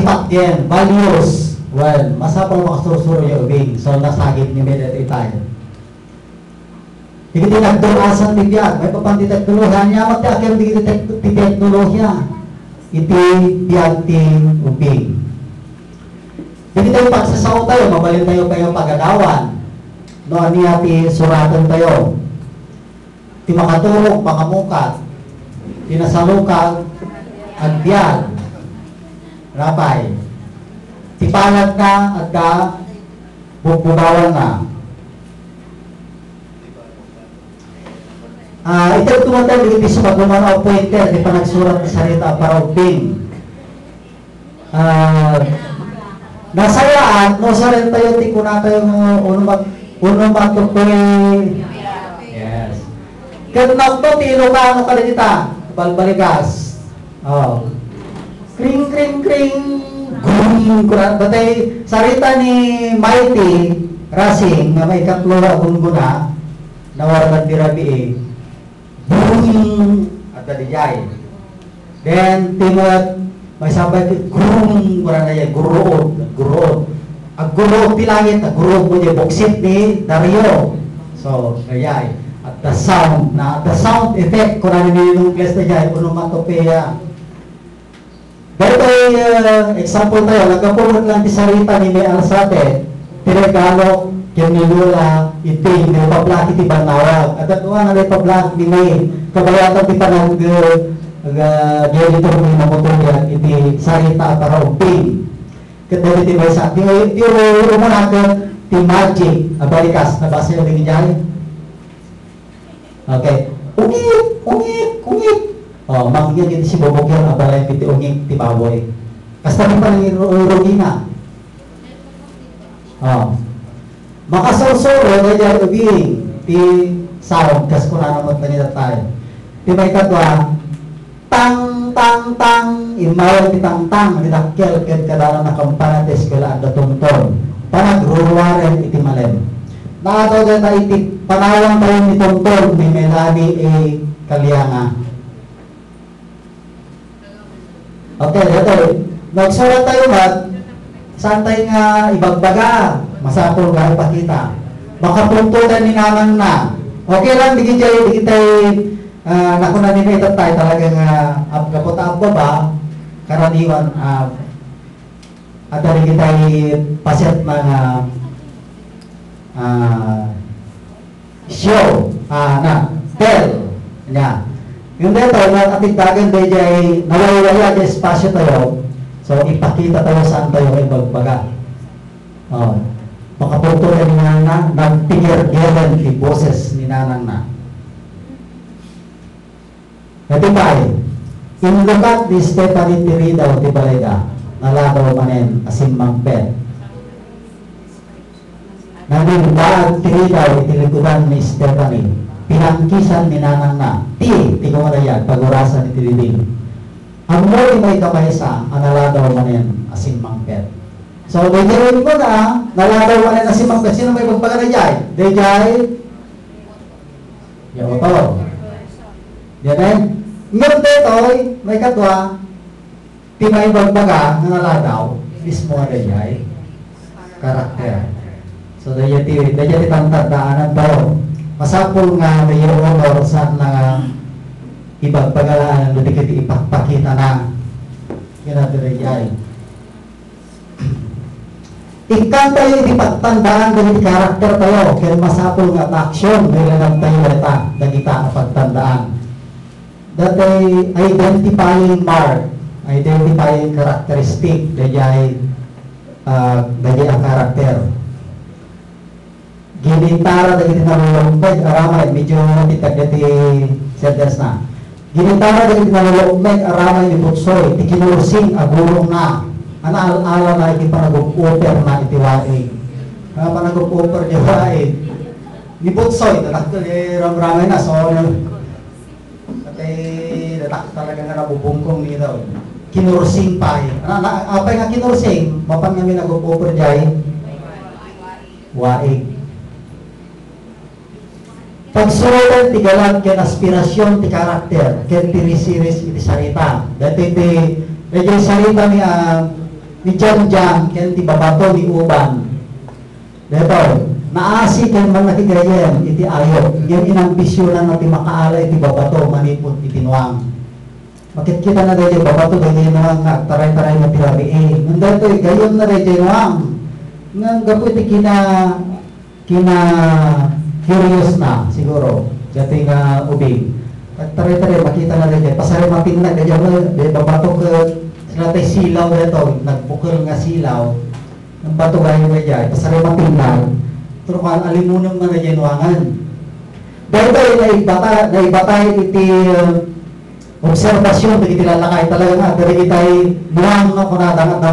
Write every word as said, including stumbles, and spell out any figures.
Patgen, values. Well, masapul a makasursuro ya ubing. So, nasagid ni Medet itay. Dagiti nagdur-asan ti biag, maipapan ti teknolohiya, ania met ti akem dagiti tek-, ti teknolohiya iti biag ti ubing. Dagiti pagsasao tayo, mabalin tayo pay nga pagadawan no ania ti suraten tayo. Ti makaturog, makamukat. Ti nasalukag, agbiag. Rapay. Ti palad na, adda bugbugawan na. Ah, itedto man tayo dagiti sumaguman a pointer ti panagsurat ti sarita para ubbing. Ah, nasayaat no saren tayo ti kuna tayo nga onomat-, onomatopoeia. Yes. Ket napno ti Ilocano kadagita, balbalikas. Oh. Kring, kring, kring. Gung, kuna, batay sarita ni Mighty Rasing nga maikatlo a gunggona, nawardan ti rabii. Boom! Adda dijay. Then, ti met, maisabay ti grum, wala na yan, guruod, guruod. Agguruod ti langit, agguruod mo di buksit ni Dario. So, kayay. At the sound na, the sound effect, kung ano ni Nungles na jay, onomatopoeia. Daytoy, ah, example tayo, naggapu met lang ti sarita ni May Alzate, ti regalo ken ni Lola Iting, naipablak iti bannawag. Adda dua nga naipablak ni May, kabayatan ti panag-, ah, editor ni Mamotoya iti sarita a para ubbing. Ket dagiti maysa, ti, ti umuna ket ti magic a balikas, nabasa dagiti jay? Okay. Ungit! Ungit! Ungit! Oh, mangngeg iti sibubukel a balay iti ungit ti baboy. Kasta ti panangirugina. Oh. Makasursuro daydiay ubing ti sound, kas kunana met lang ita tayo. Ti maikadua, tang, tang, tang, immawag ti tangtang, ti dakkel, ket kadana nakampana ti eskwela adda tunton. Panagruruaren iti malem. Naadaw dayta iti panawang tayo ni Tonton ni Melanie A. Calianga. Okay, daytoy. Nagsurat tayo met, saan tayo nga ibagbaga? Masapul nga ipakita. Makapunto tayo ni nanang na. Okay lang, di kita, di kita, ah, nakuna ni Meta tayo talaga nga, ah, ap-, gapu ta abbaba, karaniwan, ah, Adda dagiti paset nga, ah, show, ah, na, tell, nia. Ngem daytoy, natikdagan daydiay nawaywaya ti espasyo tayo, so, ipakita tayo saan tayo nga ibagbaga. Oh, makapunto tayo nga na, nagpigirgiren ti boses ni nanang na. Iti pay, inlukat ni Stephanie ti ridaw ti balayda, naladaw manen a simmangpet. Nanimbaag ti ridaw iti likudan ni Stephanie, pinangkisan ni nanangna, ti, ti kumadayag, pagurasan iti diding. Ammo ti maikamaysa a naladaw manen a simmangpet. So, daydiay rimmo na, naladaw manen a simmangpet. Sino may pagpagana jay? Daydiay? Ya, oto. Yan eh. Ngem daytoy, maikadua, ti maibagbaga nga naladaw, mismo a daydiay karakter. So, daydiay ti, daydiay ti tangtangdaanan tayo. Masapul nga daydiay honor saan nga ibagbaga laeng no di ket ipakpakita na. Yan a daydiay. Ikkantayo iti pagtandaan dagiti karakter tayo, ken masapul nga adda aksyon nga ilanad tayo dayta, dagita a pagtandaan. Daytoy identifying mark, identifying characteristic, daydiay, ah, daydiay a karakter. Ginitara dagiti nalulukmeg aramay, medyo natitag dagiti sentence na. Ginitara dagiti nalulukmeg aramay ni Putsoy, ti kinursing a gurongna. Ana al-ala na iti panagub-upper na iti waig. Ah, panagub-upper di waig. Ni Putsoy, tatakkel, eh, ramramay na, so, Atay, datak talaga nga nabubungkong ni daw. Kinursing pay. Ana, na, apay nga kinursing, mapan ngamin nagub-upper jay waig. Pagsuroten ti galag ken aspirasyon ti karakter ken ti risiris iti sarita. Daytoy ti, daytoy sarita ni, ah, ni Janjan ken ti babato ni Uban. Daytoy, naasi ken mannakaigayem iti ayup, ngem inambisionanna ti makaala iti babato manipud iti nuang. Makitkitana daydiay babato daydiay nuang nga agtaray-tarayna ti rabii. Ngem daytoy, gayyemna daydiay nuang. Ngem gapu iti kina-, kina-curious na, siguro, daytoy nga ubing. Agtaray-taray, makitana daydiay, pasarimatingna, daydiay, daydiay babato ket sila tay silaw daytoy, nagbukel nga silaw. Ang bato gayo daydiay, pasarimatingna. Pero kuan, alimunem na daydiay nuangan. Daytoy, naibata-, naibatay iti, uh, observasyon dagiti lalakay, talaga nga, dagiti tay nuang nga kunada nga,